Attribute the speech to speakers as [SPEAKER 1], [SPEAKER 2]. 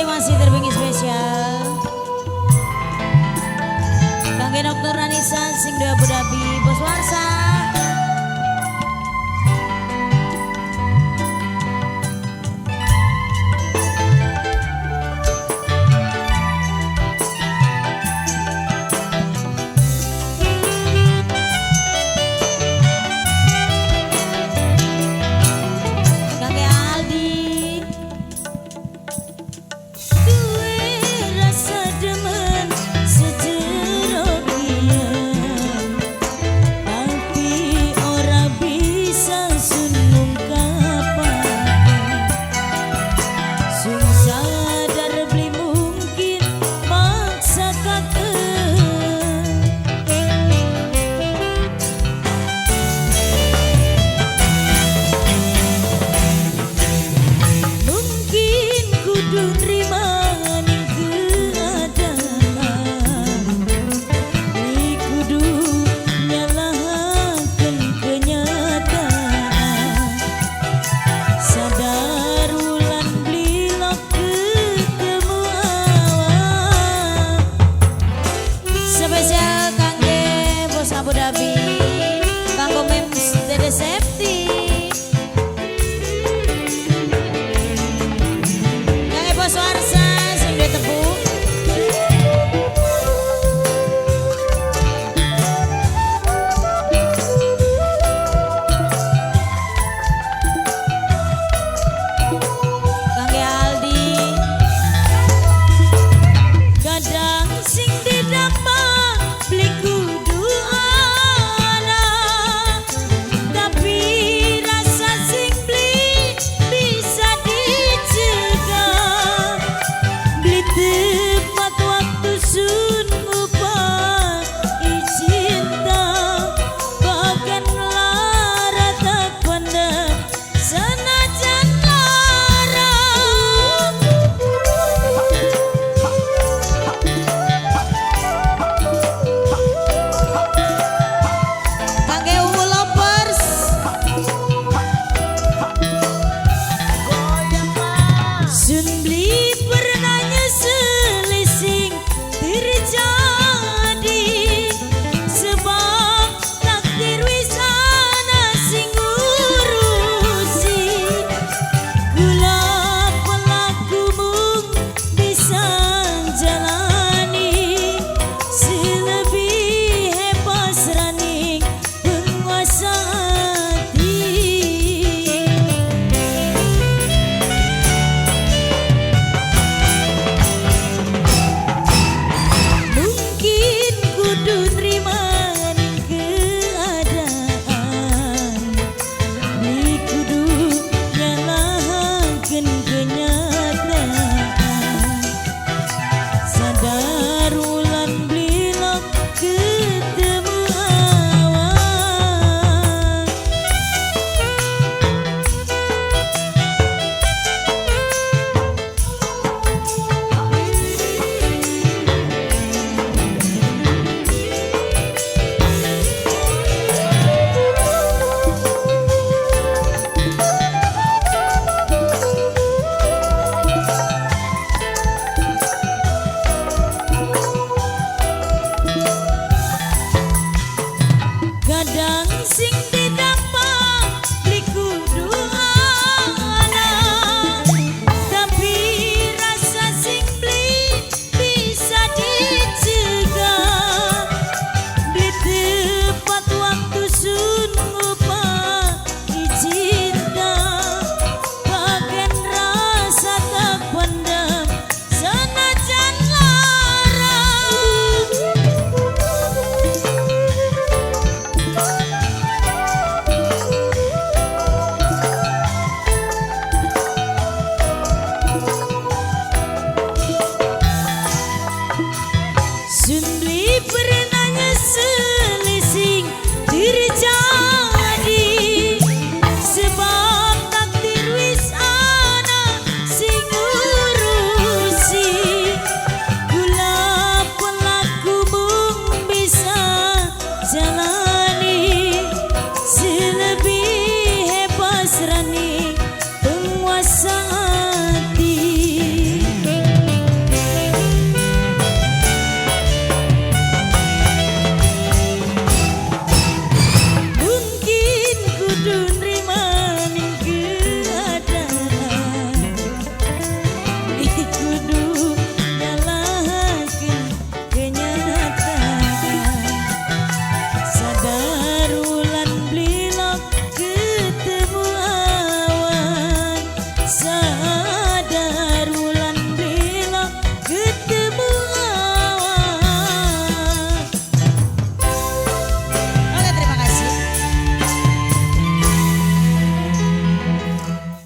[SPEAKER 1] Kembali masih terbengi spesial kangge Nocturnal sing di Abu Dhabi, Bos Warsa. Kangge Aldi. Duwe rasa demen sejero kian, tapi ora bisa sun ngungkapake. Sun sadar beli mungkin maksakaken. Mungkin kudu nrima ning keadaan, beli kudu nyalahaken kenyataan. Sadar wulan beli lok ketemu awak. Spesial kangge Bos Abu Dhabi, kanggo Mems Dede Septi, kangge Bos Warsa sing duwe tebu. Kangge Aldi. Kadang sing didamba beli kudu ana, tapi rasa sing beli bisa dicegah. Beli tepat waktu sun ngupai cinta, bahkan lara tak pandang senajan lara. Kangge Uwu Lovers.
[SPEAKER 2] Goyang, Mas.
[SPEAKER 1] Sun.